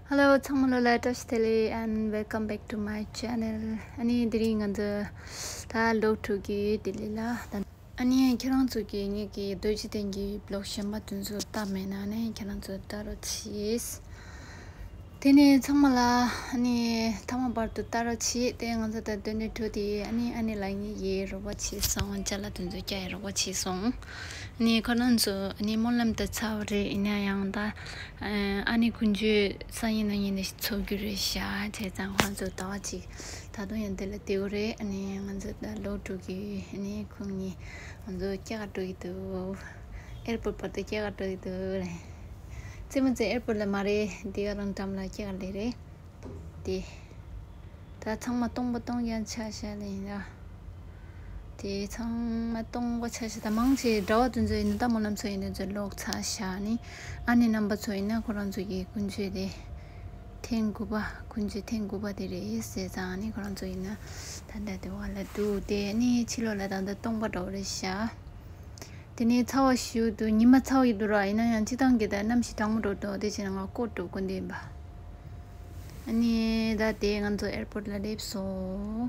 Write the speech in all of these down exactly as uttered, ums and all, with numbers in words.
Hello, ཚང་མ་ལོ་ལ་བཀྲ་ཤིས་བདེ་ལེགས། And welcome back to my channel. ཨ་ནི་དེ་རིང་ང་ཚོ་ད་ལོག་འགྲོ་གི་ཡོད། ལྡི་ལི་ལ། ཨ་ནི་ཁྱེད་རང་ཚོ་གིས་ངེད་ཀྱི་རྡོ་རྗེ་གདན་གྱི་བི་ལོག་གཞན་པ་དེ་ཚོ་བལྟས་མེད་ན་ནི་ཁྱེད་རང་ཚོ་ལྟ་རོགས་གྱིས། དེ་ནས་ཚང་མ་ལ་ཨ་ནི་མཐའ་མ་བར་དུ་ལྟ་རོགས་གྱིས། དེ་ང་ཚོ་ད་སྡོད་ནས་འགྲོ་དེ། ཨ་ནི་ཨ་ནེ་ལགས་ངེད་ཀྱི་རོགས་པ་བྱས་སོང་། ཅ་ལག་དེ་ཚོ་རྒྱག་ཡ་རོགས་པ་བྱས་སོང་། ཨ་ནི་ཁོ་རང་ཚོ་ཨ་ནི་སྨོན་ལམ་ད་ཚར་བ་རེད། ཡིན་ན་ཡང་ད་ཨ་ནི་དཀོན་མཆོག་སང་ཉིན་གནངས་ཉིན་ནས་འཚོགས་རྒྱུ་རེད་ཤག་བྱས་ཙང་ཁོ་རང་ཚོ་ཟླ་བ་གཅིག་ད་དུང་ཡང་འདི་ལ་བསྡད་དགོས་རེད། ཨ་ནི་ང་ཚོ་ད་ལོག་འགྲོ་གི་ཡོད། ཨ་ནི་ཁོང་གཉིས་ང་ཚོ་སྐྱེལ་ག་འགྲོ་གི་འདུག་ཨེར་པོར་ཊི་བར་དུ་སྐྱེལ་ག་འགྲོ་གི་འདུག་རེད། རྩེད་མོ་རྩེ་ཨེར་པོར་ཊི་ལ་མ་རེད། འདི་ག་རང་འགྲམ་ལ་སྐྱེལ་ག་སླེབས་རེད། དེ། ད་ཚང་མ་སྟོང་པ་སྟོང་རྐྱང་ཆགས་ཤག་ལ་ཡིན་ན། དེ་ཚང་མ་སྟོང་པ་ཆགས་ཤག་ད་མང་ཆེ་གྲྭ་པ་དེ་ཚོ་ཡིན་ན་ད་སྨོན་ལམ་ཚོ་ཡིན་ན་ཚོ་ལོག་ཚར་ཤག་ནི། ཨ་ནེ་རྣམ་པ་ཚོ་ཡིན་ན་ཁོ་རང་ཚོ་གི་དཀོན་མཆོག་དེ་ཐེངས་དགུ་པ། དཀོན་མཆོག་ཐེངས་དགུ་པ་དེ་རེད་ཟེར་ཙང་ནི་ཁོ་རང་ཚོ་ཡིན་ན་ད་ལྟ་དེ་བ་ལ་འདུག་དེ་ནི་ཕྱི་ལོགས་ལ་ད་ལྟ་སྟོང་པ་འདྲ་བོ་རེད་ཤག་དེ་ནས་ཚ་བ་ཞུ་འདུག་ཉི་མ་ཚ་བ་ཡོད་འདུག་ར། ཡིན་ན་ཡང་སྤྱིར་བཏང་གི་ད་གནམ་གཤིས་གྲང་མོ་འགྲོ་འདུག་དེ་བྱས་ན་ང་ཀོ་ཊི་འགྲོ་དགོས་འདུག་ཡིན་པ། ཨ་ནི་ད་དེ་ང་ཚོ་ཨེར་པོར་ཊི་ལ་སླེབས་སོང་།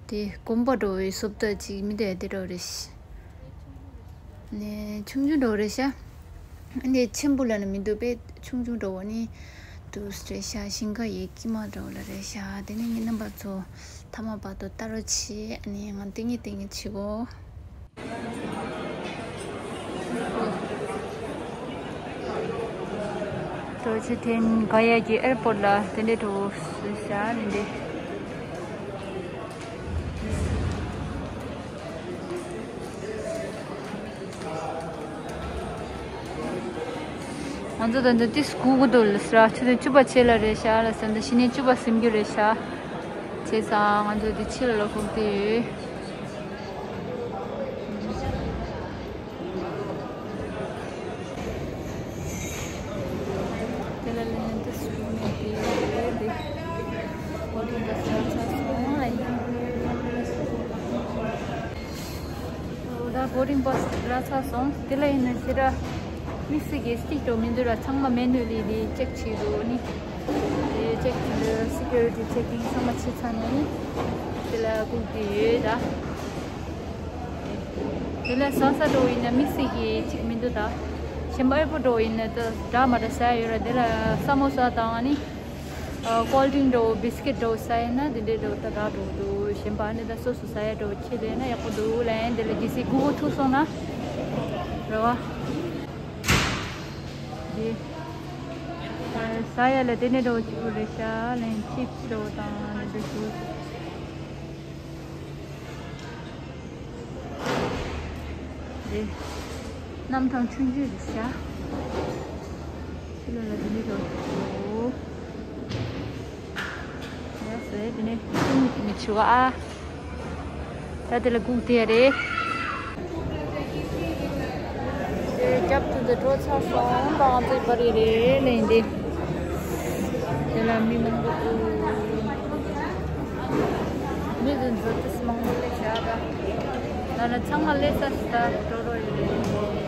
དེ་དགོན་པ་འདྲ་བོའི་བཟོ་ལྟ་ཅིག་མི་འདུག་དེ་འདྲ་བོ་རེད་ཤག་ཨ་ནི་ཆུང་ཆུང་འདྲ་བོ་རེད་ཤག་ཨ་ནི་ཆེན་པོ་ལབ་ན་མི་འདུག་དཔེ་ཆུང་ཆུང་འདྲ་བོ་ནི་འདུག་རེད་ཤག་ཞིང་ཁ་ཡི་དཀྱིལ་མ་འདྲ་བོ་ལ་རེད་ཤག་དེ་ནས་ངའི་རྣམ་པ་ཚོ་མཐའ་མ་བར་དུ་ལྟ་རོགས་བྱེད། ཨ་ནི་ང་ཏིང་ངེ་ཏིང་ངེ་བྱེད་གོ། རྡོ་རྗེ་གདན་ག་ཡ་གི་ཨེར་པོར་ཊི་ལ་དེ་འདྲའི་འགྲོ་ཤག་ནི་འདི། ང་ཚོ་ད་ལྟ་ཏིས་སྒུག་གི་འདུག་ལ་ཟེར། ཆུ་ཚོད་བཅུ་པ་ཕྱེད་ལ་རེད་ཤག་ལ་ཟེར། ད་གཞི་ནས་བཅུ་པ་ཟིན་རྒྱུ་རེད་ཤག་བྱས་ཙང་ང་ཚོ་འདི་ཕྱི་ལ་ལོག་སྒུག་བསྡད་ཡོད། དེ་ལ་ལན་དུ་སུ་མེད་དེ་རེད་དེ། བོར་ཌིང་པ་སི་ལ་ཚར་སོང་ཨ་ཡིན། ད་བོར་ཌིང་པ་སི་ལ་ཚར་སོང་། དེ་ལ་ཡིན་ན་ཞེ་དྲག་དམིགས་བསལ་གྱི་སི་ཊིག་འདྲ་བོ་མི་འདུག་ར། ཚང་མ་མེ་ནུ་ལི་ལི་ཅེག་བྱེད་འདུག་ནི། དེ་ཅེག་བྱེད་འདུག་སི་ཀུ་རི་ཊི་ཅེག་གིང་ཚང་མ་བྱས་ཚར་ནས་ནི། དེ་ལ་སྒུག་བསྡད་ཡོད་ད། དེ་ལ་ཟ་ས་འདྲ་བོ་ཡིན་ན་དམིགས་བསལ་གྱི་ཅིག་མི་འདུག་ད། གཞན་པ་ཨེར་པོར་ཊི་འདྲ་བོ་ཡིན་ན་ད་འདྲ་མ་འདྲ་ཟ་ཡ་ཡོད་ར། དེ་ལ་ས་མོ་ས་དང་ནི། ཨ་ཀོལ་ཌི་རིང་འདྲ་བོ་བི་སི་ཀིཊ་འདྲ་བོ་ཟ་ཡིན་ན་དེ་འདྲའི་འདྲ་བོ་ད་འདྲ་འགྲོ་འདུག་གཞན་པ་ནི་ད་སོ་སོ་ཟ་ཡ་འདྲ་བོ་ཁྱེར་ལེན་ན་ཡག་པོ་འདུག་ལ། ཡིན་དེ་ལ་གལ་སྲིད་སྒུག་གོ་ཐུག་སོང་ན་རེད་བ། དེ་ཟ་ཡ་ལ་དེ་འདྲའི་འདྲ་བོ་ཅིག་རེད་ཤག་ལ། ཡིན་ཅིབ་སི་འདྲ་བོ་དང་ནི་འདྲ་ཞིག་རེད། གནམ་ཐང་ཆུང་ཆུང་རེད་ཤག་ཕྱི་ལོགས་ལ་དེ་འདྲའི་འགྲོ་འདུག་ཡ་ཟེར་དེ་ནས་ཀུན་མི་ཆུ་བ་ཨ། ད་དེ་ལ་སྒུག་བསྡད་རེད། དེ་རྒྱབ་ཏུ་འདི་འགྲོ་ཚར་སོང་། ད་ང་ཚོའི་པར་རེད་ལེན་དེ། དེ་ལ་མི་མང་པོ་འདུག་མི་དེ་ཚོ་ཏིས་མང་པོ་སླེབས་ཤག་ད། ད་ལ་ཚང་མ་སླེབས་ས་ཞིག་ད་འགྲོ་རོགས་ཡོད་རེད།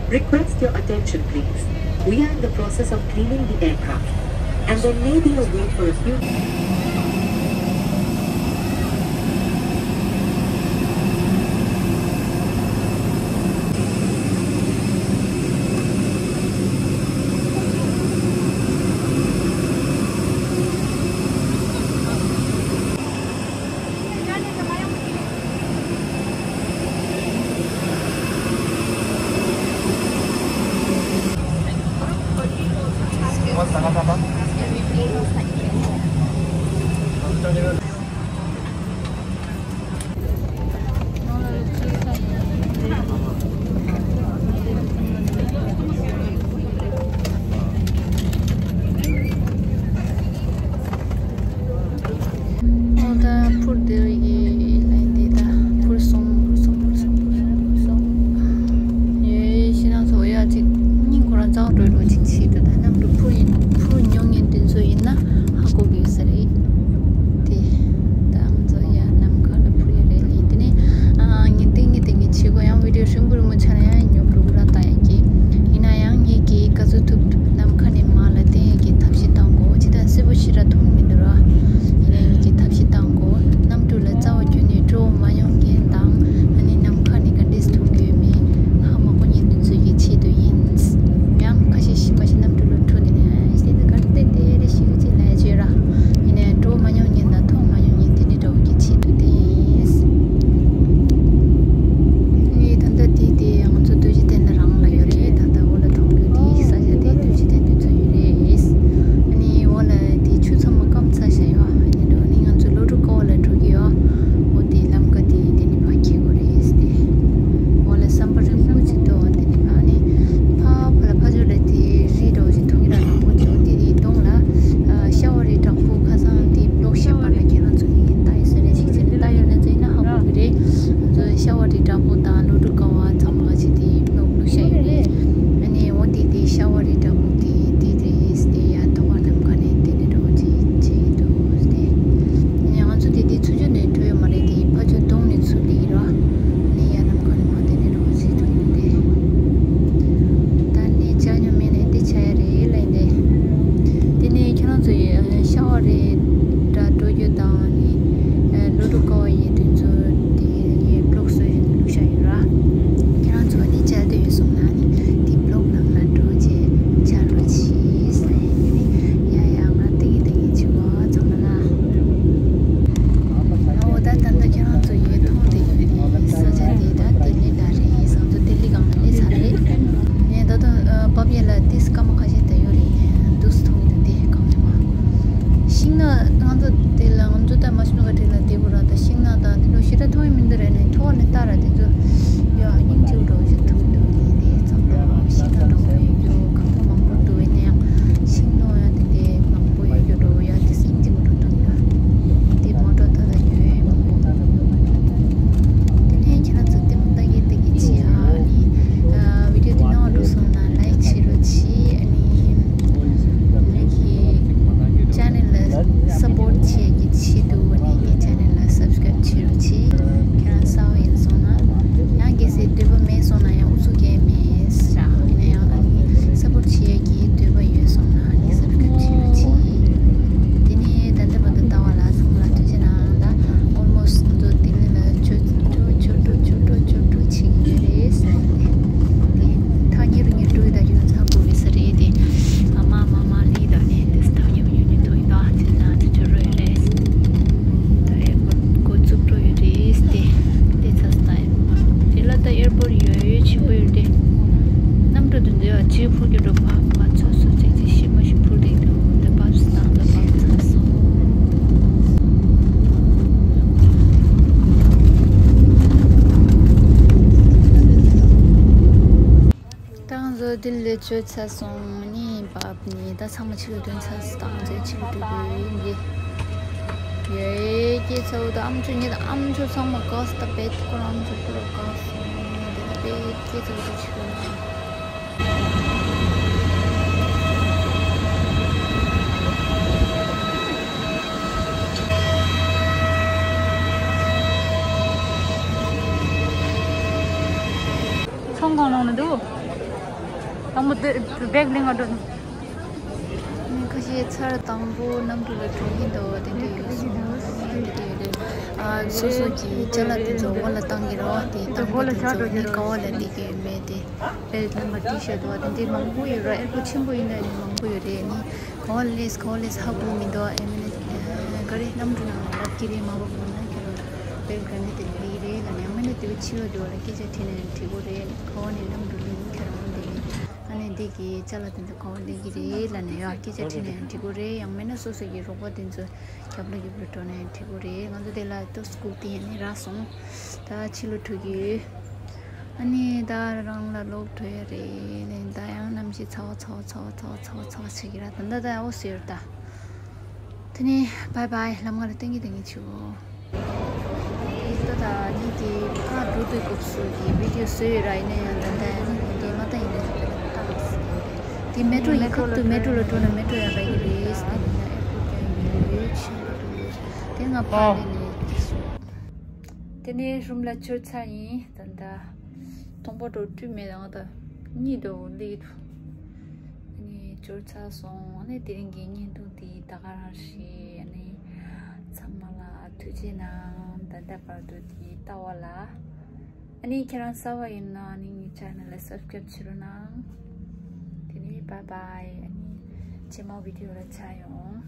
Request your attention, please. We are in the process of cleaning the aircraft, and there may be a wait for a few ཨོ་ད་འཕུར་དེ་ཡི་ལན་དེ་ད་འཕུར་སོང་། འཕུར་སོང་། འཕུར་སོང་། འཕུར་སོང་། འཕུར་སོང་། ཡེ་ཤི་ན་ཚོ་ཡ་ཅིག་སྙིང་ཁོ་རང་ཚ་བ་འགྲོ་འགྲོ་ཅིག་བྱེད་འགྲོ། ད་གནམ་གྲུ་འཕུར་ཡིན། འཕུར་མྱོང་མཁན་དེ་ཚོ་ཡིན་ན་ཧ་གོ་གི་ཡོད་ས་རེད། དེ་ད་ང་ཚོ་ཡ་ནམ་མཁའ་ལ་འཕུར་ཡ་རེད་ལེ། དེ་ནས་ཨ་ངས་ཏིང་ངེ་ཏིང་ངེ་བྱེད་དགོས། ཡང་བི་ཌིའོ་ཧྲིལ་པོ་རིང་མོ་ཆགས་ན་ཡང་ཉོབ་འགྲོ་གི་ར། ད་ཡ་གི་ཡིན་ན་ཡང་ངེད་ཀྱིས་ག་ཚོད་ཐུབ་ཐུབ་ནམ་མཁའ་ནས་མར་ལ་ཏིང་ངེ་གི་ཐབས་ཤེས་བཏང་དགོས། ཇི་ལྟར་སེར་པོ་ཞེ་དྲག་མཐོང་མི་འདུག་ར། ཡིན་ན་ཡང་ངེད་ཀྱིས་ཐབས་ཤེས་བཏང་དགོས། གནམ་གྲུ་ལ་རྩ་བ་རྒྱུ་ནས་སྤྲོ་བོ་མ་མྱོང་མཁན་དང་ཨ་ནི་ནམ་མཁའ་ནས་ག་འདྲས་མཐོང་གི་ཡོད་མེད་ཧ་མ་གོ་མཁན་དེ་ཚོ་གི་ཆེད་དུ་ཡིན། ཡང་ཁ་ཤས་ཤི་མ་ཤི་གནམ་གྲུ་ལ་འཕུར་ནས་ནས་ཡང་ཤི་དེ་གར་ཏན་ཏན་རེ་ཤི་གི་ཅིག་ལས་བྱོས་ར། ཡིན་ནའི་འགྲོ་མ་མྱོང་མཁན་དང་མཐོང་མ་མྱོང་མཁན་དེ་འདྲའི་འདྲ་བོ་གི་ཆེད་དུ་དེ་ཡིན། ནི་ད་ལྟ་དེ་དེ་ང་ཚོ་རྡོ་རྗེ་གདན་ལ་རང་ལ་ཡོད་རེད། ད་ལྟ་འོག་ལ་མཐོང་རྒྱུ་དེ་ས་ཆ་དེ་རྡོ་རྗེ་གདན་དེ་ཚོ་ཡོད་རེད། ནི་འོག་ལ་དེ་ཆུ་ཚང་མ་སྐམ་ཚར་ཤག་ཡོད། ནི་འགྲོ་ནི་ང་ཚོ་ལོ་དྲུག་ཀ་བ་ལ་འགྲོ་གི་ཡོད། འོ་དེ་ལམ་ཀ་དེ་དེ་ནི་ཕར་འཁྱེར་དགོས་རེད་དེ། འོ་ལ་ཟམ་པ་རིང་པོ་ཅིག་འདུག་དེ་ནི་ཕ་ནི་ཕ་ཕ་ལ་ཕ་ཚོ་ལ་དེ་རི་འདྲ་བོ་ཞིག་མཐོང་གི་ར། ནག་པོ་ཅིག་འོ་དེ་དེའི་གདོང་ལ་ཨ་ཤ་བ་རི་བྲག་ཕུག་ཁ་སང་དེ་བློག་ཤ་པ་ལ་ཁྱེད་རང་ཚོ་ངས་ལྟ་ཡི་ཟེར་ནས་ཅིག་བྱས་ནས་ལྟ་ཡོད་ན་ཚོ་ཡིན་ན་ཧ་གོ་གི་རེད། ང་ཚོ་ཤ་བ་རི་བྲག་ཕུག་དང་ལོ་དྲུག་ཀ་བ་ཚང་མ་ཅིག་དེ་བློག་བློག་ཤ་ཡོད་རེད། ཨ་ནི་འོ་དེ་དེ་ཤ་བ་རི་བྲག་ཕུག་དེ་དེ་རེད་དེ། ཡ་ཐོག་མ་ནམ་མཁའ་ནས་དེ་ནས་འགྲོ་ཅིག་ཅིག་འདུག་དེ། ཡང་ང་ཚོ་དེ་དེ་ཚུར་ཕྱོགས་ནས་འགྲོ་ཡོད་མ་རེད། དེ་ཕ་ཚོ་གདོང་ནས་ཚུར་སླེབས་ཡིན་ར། ནི་ཡ་ནམ་མཁའ་ནས་མར་དེ་ནས་འགྲོ་ཅིག་འགྲོ་ཡིན་དེ། ད་ནི་ཅ་ཉོ་མེད་ནས་འདི་ཆ་ཡ་རེད་ལབ་ཡིན་དེ། དེ་ནས་ཁྱེད་རང་ཚོ་ཡི་ཤ་བ་རི་འདྲ་འགྲོ་རྒྱུ་དང་ནི་ལོ་དྲུག་ཀ་བ་ཡི་དུས་ཚོད་དེ་ཡི་བློག་སོ་ཡི་བློག་ཤ་ཡོད་ར། ཁྱེད་རང་ཚོ་ནི་མཇལ་འདོད་ཡོད་སོང་ན་ནི་དེ་བློག་ནང་ལ་འགྲོ་བྱས་མཇལ་རོགས་གྱིས་ཟེར་ཡིན། ཡ་ཡ་ང་ཏིག་ཏིག་ཡིན་ཆུ་བ་ཚང་མ་ལ། ཨོ་ད་ད་ལྟ་ཁྱེད་རང་ཚོ་ཡོད་མཐོང་དེ་ཡོད་ནི་ས་ཆ་དེ་ད་ལྡི་ལི་ལ་རེད། ས་ཚོ་ལྡི་ལི་སྒང་ལ་སླེབས་ཚར་རེད། ངས་ད་དུང་ཨ་བབ་ཡ་ལ་ཏིས་སྐར་མ་ཁ་ཤས་ད་ཡོད་རེད། འདུག་སེ་མཐོང་གི་འདུག་དེ་གང་ཡིན་མ། ཤིང་ནགས་ང་ཚོ་དེ་ལ་ང་ཚོ་ད་མ་སུ་ནུ་ག་དེ་ལ་དེ་གོ་ར་ད་ཤིང་ནགས་དང་དེ་ལོ་ཞེ་དྲག་མཐོང་ཡ་མི་འདུག་རེད་ནས་ཐོག་ནས་ལྟ་ར་དེ་ཚོ་ཡ་སྙིང་རྗེ་པོ་འདྲ་བོ་ཞིག་མཐོང་གི་འདུག་ནས་དེ་ཚང་མ་ཤིང་ནགས་འདྲ་བོ་ཡོད་རྒྱུ་ཁང་པ་མང་པོ་འདུག་ཡིན་ན་ཡང་ཤིང་ནགས་ཡ་དེ་འདྲའི་མང་པོ་ཡོད་རྒྱུ་འདྲ་བོ་ཡ་དེ་སྙིང་རྗེ་པོ་འདྲ་མཐོང་གི་འདུག་དེ་མོ་ཊ་ད་ལྟ་ཡོད་མང་པོ། དེ་ནས་ཁྱེད་རང་ཚོ་ལྟད་མོ་ལྟ་གི་ལྟ་གི་བྱེད་ཨ་ནི། ཨ་བི་ཌིའོ་འདི་སྣང་བ་འགྲོ་སོང་ན་ལའིཀ་བྱེད་རོགས་གྱིས། ཨ་ནི་ངེད་ཀྱི་ཅེ་ནལ་ལ་སབ་པོརཊ་བྱེད་ཀྱི་ཆེད་དུ་ཨ་ནི་ངའི་ཅེ་ནལ་ལ་སབ་སི་ཀ་རའིབ་བྱེད་རོགས་གྱིས། ཁྱེད་རང་གསར་པ་ཡིན་སོང་ན་ཡང་གལ་སྲིད་འདོད་པ་མེད་སོང་ན་ཡང་ཨུ་ཚུགས་རྒྱག་མེད་ཟེར། ཡིན་ན་ཡང་ཨ་ནི་སབ་པོརཊ་བྱེད་ཀྱི་འདོད་པ་ཡོད་སོང་ན་ཨ་ནི་སབ་སི་ཀ་རའིབ་བྱེད་རོགས་གྱིས། དེ་ནས་ད་ལྟ་བར་དུ་ལྟ་བ་ལ་ཚང་མ་ལ་ཐུགས་རྗེ་གནང་། ད་ཨོལ་མོ་སི་ཊི་ང་ཚོ་ལྡི་ལི་ལ་ཆོ་ཆོ་ཆོ་ཆོ་ཆོ་ཆོ་ཆོ་ཆོ་བྱེད་ཀྱི་ཡོད་རེད་ཟེར་ནས། དེ་ཐག་ཉེ་རུ་ཉེ་རུ་འགྲོ་ཡི་ད་རྒྱུ་ཚ་དགོས་རེད་ཟེར་རེད་དེ། ཨ་མ་མ་མ་ལི་ད་ནས་དེ་ཐག་ཉེ་རུ་ཉེ་རུ་ཉེ་ཐོག་ཡི་ད་ཚིལ་ན་དེ་ཆོ་རོ་ཡོད་རེད། ད་ཨེར་པོར་ཊི་འགོ་བཙུགས་འགྲོ་ཡོད་རེད་དེ། དེ་ཚ་ས་ད་ཨེར་པོར་ཊི་དེ་ལ་ད་ཨེར་པོར་ཊི་ཡོད་ཡོད་ཆེན་པོ་ཡོད་རེད། གནམ་གྲུ་དེ་འདྲ་བ་ཅིག་འཕུར་རྒྱུ་འགྲོ་བ་མ་ཚོད་སོ་ཅིག་ཅིག་ཤི་མ་ཤི་འཕུར་དེ་འགྲོ་དེ་བབས་སུ་བཏང་ད་བབས་ཚ་སོང་། ཏང་བཟོ་དིལ་ལེ་བཅོས་ཚར་སོང་། ནི་བབ་ནི་ད་ཚང་མ་ཕྱི་ལ་དོན་ཚར་སོང་། ཏང་བཟོ་ཕྱི་ལ་དོན་དོན་ཡིན་གྱི་ཡོད་ཀྱི་ཚ་བོ་ད་ཨམ་ཆོ་ཉི་ད་ཨམ་ཆོ་ཚང་མ་ག་སི་ད་པེད་ཁོ་རང་ཨམ་ཆོ་ཁོ་ར་ག་སི་ནི་ད་པེད་ཀྱི་ཚ་བོ་ད་ཕྱི་ལ་ན། ཚོང་གང་ནང་ན་འདུག་དང་པོ་དེ་བེག་ལེན་ག་འགྲོ་ནི། ཁ་ཤས་ཚར་དང་པོ་གནམ་གྲུ་ལ་འགྲོ་གི་འདུག་དེ་འདྲ་ཡོད་སོང་། དེ་འདྲ་ཡོད་རེད། ཨ་སོ་སོ་གི་ཅ་ལག་དེ་ཚོ་འོག་ལ་བཏང་གི་རེད་བ། དེ་བཏང་གི་དེ་ཚོ་ནི་ག་བ་ལ་བསྡད་ཀྱི་ཡོད་མེད་དེ། བེལ་ཊི་ལམ་པ་ཊི་ཤར་ཊི་བ་དེ་འདྲའི་མང་པོ་ཡོད་ར། ཨེར་པོར་ཊི་ཆེན་པོ་ཡིན་ན་ནི་མང་པོ་ཡོད་རེད། ནི་ག་བ་ལ་སླེབས་ག་བ་ལ་སླེབས་ཧ་གོ་མི་འདུག་ཨེ་མ་ནི་ག་རེ་གནམ་གྲུ་ནང་ལ་ལབ་ཀྱི་རེད། མ་བབས་ན་ཁྱེད་རང་བེལ་ཊི་ག་འདྲ་དེ་ལེགས་རེད་ལ་ནི་ཨ་མ་ནི་དེ་བ་ཕྱི་བ་འདུག་ལ་སྐད་ཆ་དྲིས་ན་ཡང་དྲི་གོ་རེད། ག་བ་ནས་གནམ་གྲུ་ལེན་ཁྱེད་རང་འདི་ནི། ཨ་ ནས་འདི་གི་ཅ་ལག་དེ་ཚོ་ག་པར་སླེབས་ཀྱི་རེད་ལབ་ནས་ཡ་སྐད་ཆ་དྲིས་ན་ཡང་འགྲིག་གི་རེད། ཡང་མིན་ན་སོ་སོ་གི་རོགས་པ་དེ་ཚོ་རྒྱབ་ལ་རྒྱབ་ལ་འགྲོ་ན་ཡང་འགྲིག་གི་རེད། ང་ཚོ་དེ་ལ་ཏོག་ཙམ་སྒུག་སྟེ་ཡ་ནི་རག་སོང་། ད་ཕྱི་ལོགས་འགྲོ་གི་ཡོད། ཨ་ནི་ད་རང་ལ་ལོག་འགྲོ་ཡ་རེད། ལན་ད་ཡང་གནམ་གཤིས་ཚ་བ་ཚ་བ་ཚ་བ་ཚ་བ་ཚ་བ་ཚ་བ་བྱེད་ཀྱི་ར། ད་ད་ད་འོ་ཟེར་ད། དེ་ནས་བྷའི་བྷའི། ལམ་ཁ་ལ་ཏིང་ངེ་ཏིང་ངེ་བྱེད་འོ། ད་ད་ནི་དེ་ཕར་འགྲོ་དུས་སྐབས་སུ་གི་བི་ཌིའོ་བཟོས་ཡོད་ར། ཡིན་ན་ཡང་ད་ལྟ་ཡང་ནི་དེ་མ་ལྟ་ཡིན་ན་དེ་ལ་ལྟ་མ་སྲིད། དེ་མེ་ཊོ་ཡིན། སྐབས་དུ་མེ་ཊོ་ལ་འགྲོ་ན་མེ་ཊོ་ཡང་རག་གི་རེད། དེ་ནི་ཡང་ཨེར་པོར་ཊ་ཀྱང་ཡོད་ཆེན་པོ་འདུག་དེ་ང་ཕར་ལ་ནས་དེ་སོང་། དེ་ནས་རུམ་ལ་འབྱོར་ཚར་ཡིན། ད་ལྟ་དང་པོ་འགྲོ་དུས་མེད། ང་ད་གཉིད་དུ་སླེབས་འདུག་ཨ་ནི་འབྱོར་ཚར་སོང་། ཨ་ནི་དེ་རིང་གི་བརྙན་ཐུང་དེ་ད་ག་རང་རེད། ཨ་ནི་ཚང་མ་ལ་ཐུགས་རྗེ་གནང་། ད་ལྟ་བར་དུ་དེ་ལྟ་བ་ལ། ཨ་ནི་ཁྱེད་རང་གསར་པ་ཡིན་ན་ཨ་ནི་ངའི་ཆེ་ནལ་ལ་སབ་སི་ཀེ་རེབ་བྱེད་རོགས་གནང་། དེ་ནས་བྷའི་བྷའི། ཨ་ནི་རྗེས་མ་བི་ཌིའོ་ལ་མཇལ་ཡོང་།